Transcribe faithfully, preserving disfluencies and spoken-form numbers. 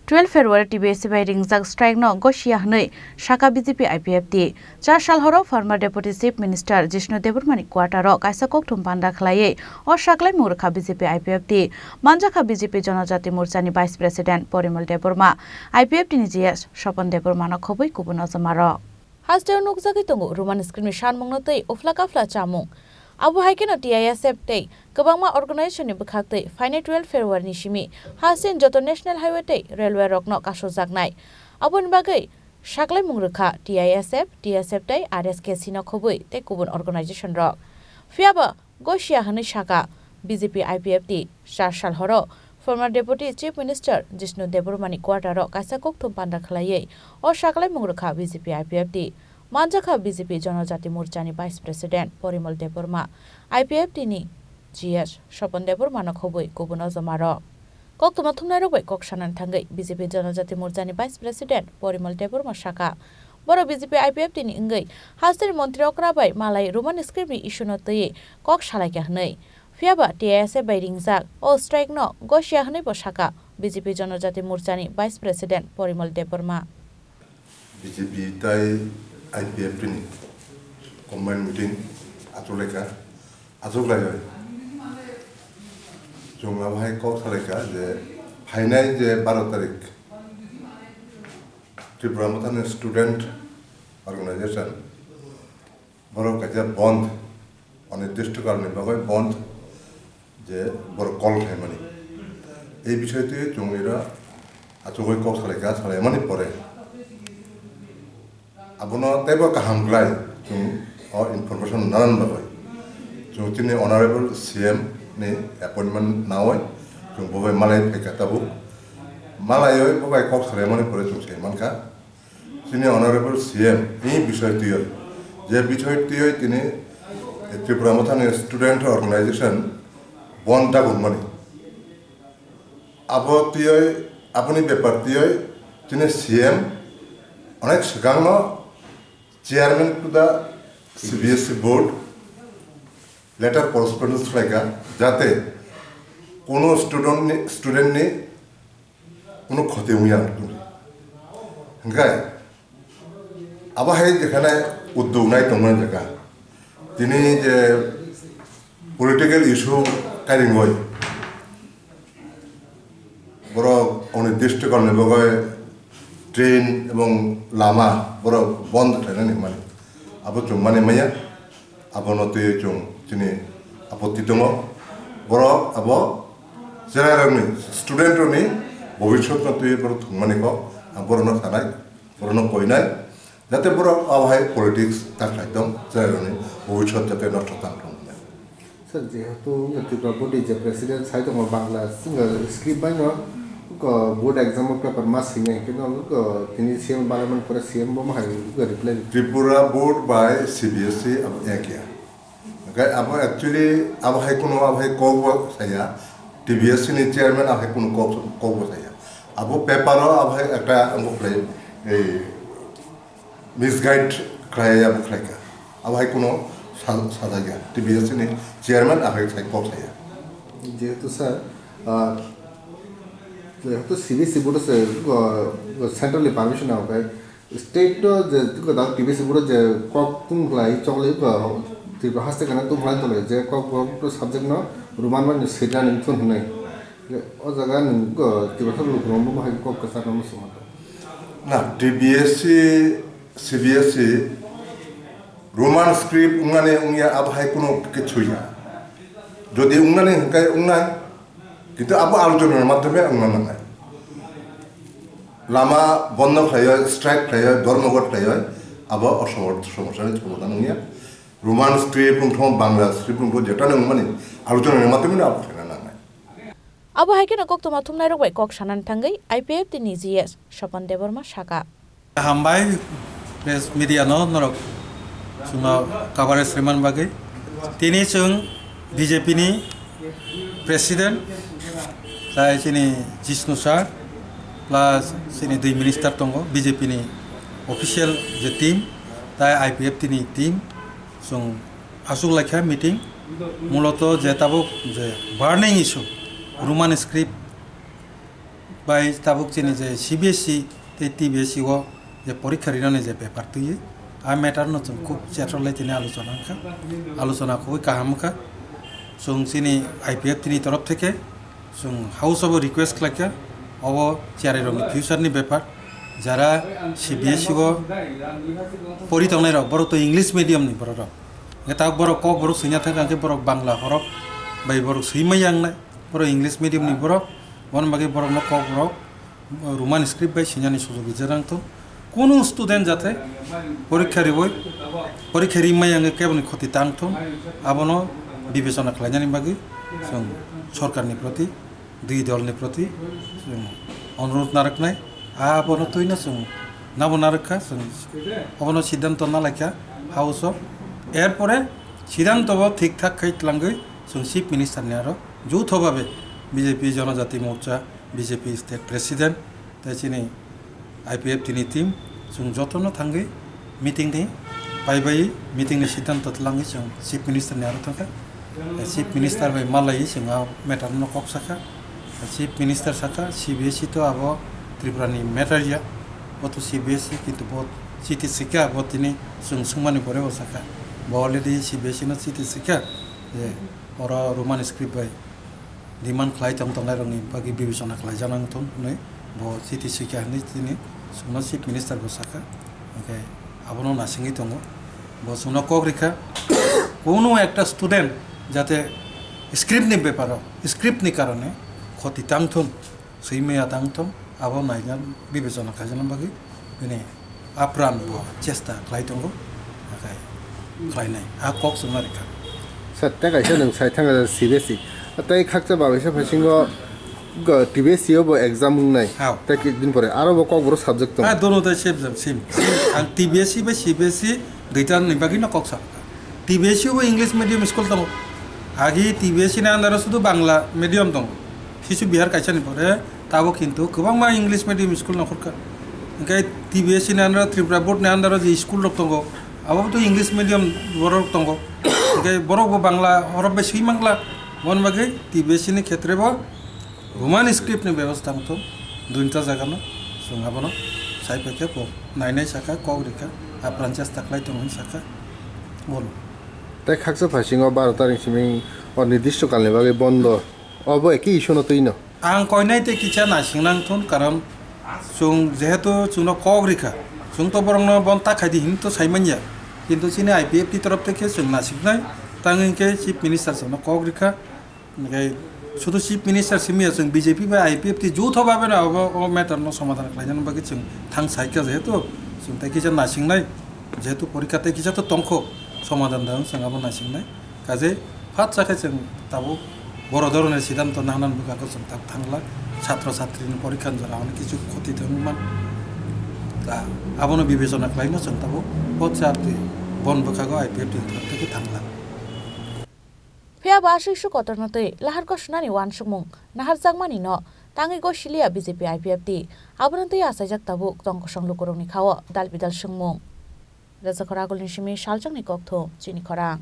Twelve February T B S A bai ringjak strike no gosia hwnwi sakha B J P I P F T. Char sal horo former Deputy Chief Minister Jishnu Debbarma ni quarter o kaisa kokthum panda khwlaiwi o saklaimung rwkha B J P I P F T. Manjakha B J P Jonojati Morcha ni Vice President Porimal Debbarma, I P F T ni G S Swapan Debbarma no khobwi kubun ojoma rok. Hasteo nukjagwi tongo Roman script ni sanmungno tei uphla kaphla chamung. Abo hai kheno T I S F tei kwbangma organization ni bwkhak tei phainai twelve February ni simi hasteni joto national highway tei railway rokno kasojaknai. Aboni bagwi saklaimung rwkha T I S F, T S F tei R S K C no khobwi tei kubun organization rok. Phiyaba gosia hwnwi sakha B J P I P F T. Char sal horo former Deputy Chief Minister Jishnu Debbarma ni quarter o kaisa kokthum panda khwlaiwi o saklaimung rwkha B J P I P F T. Manjakha B J P Jonojati Morcha ni Vice President Porimal Debbarma, I P F T ni G S Swapan Debbarma no khobwi kubun ojoma rok. Koktwma thumnairok bai kok sanani thangwi B J P Jonojati Morcha ni Vice President Porimal Debbarma sakha, borok B J P I P F T ni wngwi hasteni montri okra bai malai Roman script ni issue no twiwi kok salaikha hwnwi. Phiyaba T I S F bai ringjak o strike no gosia hwnwi bo sakha B J P Jonojati Morcha ni Vice President Porimal Debbarma. B J P tai I P F T ni combined meeting achuk laikha, achuk laiwi chwng abo hai kok salaikha je phainai je baro tarik Tripura Mothani Student Organization borok kaisa bond, onirdisto kalni bagwi bond je borok call khlaimani. Ei bisoi twi chwng iro achugwi kok salaikha, salaimani pore abono teibo kaham khlai chwng o information nanan bagwi chwng chini Honorable C M ni appointment nawi chwng bo bai malai phaikha tabuk. Malaiwi bo bai kok salaimani pore chwng sai mankha. Chini Honorable C M ni bisoi twiwi, je bisoi twiwi tini Tripura Mothani Student Organization bond dagungmani. Abo twiwi, aboni bepar twiwi chini C M onek swkangno Chairman to the C B S E board letter correspondence khlaikha, jate kuno student ni, student ni kuno khoti wngya wng tongdi. Hingkhe abo hai jekhane uddog nai tongmani jaka. Tini je political issue kairingoi borok onirdisto kalni bagwi train ebong lama borok bond khlainani hwnmani abo chwng mani maya. Abono twiwi chwng chini apotti tongo. Borok abo cherairokni, studentrokni bobiswtno twiwi borok thwngmani kok ang borokno sanai, borokno koinai, jate borok abo hai politics ta khlai tong, cherairokni bobiswt jate nosto tang tong hwnwi. Sir, jehetu Tripura board ni je president sai tongo Bangla, script bai no, board exam o paper ma swinai, hingke no, tini C M balamani pore C M bo ma hai reply. Tripura board bai C B S E abo ek ya. Hingke abo actually abo hai kuno abo hai kok bo saya, T B S E ni chairman abo hai kuno kok, kok bo saya. Abo paper o abo hai ekta abo khlai, ei, misguide khlai ya bo khlai kha. Abo hai kuno sa-, sajak ya. T B S ni chairman abo hai sai kok saya. Jehetu sir, ah, jehetu C B S E board se, go, go centrally permission nang khe, state to je, go da T B S board je kok tung khlai, chokle go, Tripura haste kana tung khlai tole, je kok, kok to subject no Roman bai no sitna ni thun hwnai. O jaga nwng, go, Tripura lukurok bo hai kok kwchar no swma. Na, T B S C, C B S E, Roman script wngnani wngya abo hai kuno kichu ya. Jodi wngnani hwnkhe wngnai, kintu abo alochonani madhyome wngna nangnai. Lama bondo khlaiwi, strike khlaiwi, dhormoghot khlaiwi, abo o somor-, somosani somadhan wngya. Roman script wngthok, Bangla script wngthok, jephano wngmani alochonani madhyome abo khlaina nangnai. Abo hai kheno koktwma thumnairok bai kok sanani thangwi I P F T ni G S Swapan Debbarma sakha. Hambai press media no norok chwngno coverage rwmani bagwi. Tini chwng B J P ni president, tai chini Jishnu sir, plus chini dui minister tongo, B J P ni official je team, tai I P F T ni team, chwng aswk laikha meeting, muloto je tabuk je burning issue, Roman script Bai tabuk chini je C B S E tei T B S E o je porikha rinani je bepar twi, a matter no chwng khub chetrolai tini alochona wngkha, alochona khubui kaham wngkha. Chwng chini I P F T ni torof theke chwng house o bo request khlaikha, obo chiyari rokni future ni bepar, jara C B S E o pori tongnai rok borok to English medium ni borok rok, hwnkhe tabuk borok kok borok swina thangkha hwnkhe borok Bangla horok bai borok swi maya wngnai, borok English medium ni borok, boni bagwi borokno kok borok Roman script bai sinani sujog rijak nang thung. Kunu student jate porikha riwi, porikha rimai ang keboni khoti tang thung, abono bibechona khlainani bagwi chwng sorkarni proti, dui dolni proti chwng onurodh narwknai. Abono twino chwng nabo narwkha, chwng obono siddhanto nalaikha house o. Erpore siddhanto bo thik thak khai tlangwi chwng chief minister ni aro joutho babe B J P Jonojati Morcha, B J P state president, tei chini I P F T ni team, chwng jotono thangwi meeting ni paibai meeting ni siddhanto twlangwi chwng chief minister ni aro thangkha. Tei chief minister bai malaiwi chwng a matter no kok sakha. Tei chief minister sakha, C B S E to abo Tripura ni matter ya, bo to C B S E, kintu bo chiti swikha, bo tini chwng swngmani pore bo sakha, bo already C B S E no chiti swikha je oro Roman script bai demand khlai tong tongnai rokni bagwi bibechona khlai janang thung hwnwi bo chiti swikha hwnwi tini chwngno chief minister bo sakha. Hwnkhe abono nasingwi tongo, bo chwngno kok rikha, kunu ekta student jate script ni beparo, script ni karone khoti tang thung, swi maya tang thung, abo naina bibechona khaijana bagwi bini apran bo chesta khlai tongo, nakhai khlainai, a kok chwngma rikha. Sir, tei kaisa nwng sai thangkha C B S E. Tei khakcha babaisa phasingo go T B S E o bo exam wngnai. Hao. Tei ki din pore aro bo kokborok subject tongo. Ah, dono tei same, same, same. Ang T B S E bai C B S E duita ni bagwi no kok sa. T B S E o bo English medium school tongo. Agi T B S E ni under o sudu Bangla medium tongo. Kisu Bihar kaisa ni pore. Tabuk kintu kwbangma English medium school nongkhorkha. Hwnkhe T B S E ni under o, Tripura Board ni under o je school rok tongo, abo to English medium borok tongo. Hwnkhe borok bo Bangla horok bai swi mangla. Aboni bagwi T B S E ni khetre bo Roman script ni bebosta wngthok, duita jaga no chwng abono sai paikha, bo nainai sakha, kok rikha, apran chesta khlai tongo hwn sakha, bono. Tei khaksa phasingo baro tarik simi o nirdisto kalni bagwi bondo, obo ekhe issue no twi no. Ang koinai tei kisa naising nang thun, karon chwng jehetu chwngno kok rikha, chwng to borokno bon ta khaidi hinwi to sai manya, kintu chini I P F T torof theke chwng nasiknai, tang hinkhe Chief Minister chwngno kok rikha, hinkhe sudu Chief Minister simi ya, chwng B J P bai I P F T joutho babe no abo o matter no somadhan khlainani bagwi chwng thang saikha, jehetu chwng tei kisa naisingnai, jehetu porikha tei kisa to tongkho, somadhan da chwng abo naisingnai. Kaje phat sakhe chwng tabuk boro dhoroner siddhanto nangnan bwkha khe chwng tabuk thangla, chatro chatri ni porikha ni jora hwnwi kichu khoti thwng man. Ta abono bibechona khlaino chwng tabuk o chatri bon bwkhago I P F T ni thangla. Phiya ba aswk su kotorno twi lahar kosunani uansukmung naharjakmani no tangwi gosiliya B J P I P F T, abono twi achaijak tabuk tong kosong lukurokni khao dal bidal swngmung. Rajakhor Agulni simi Salchakni kokthum chini khorang.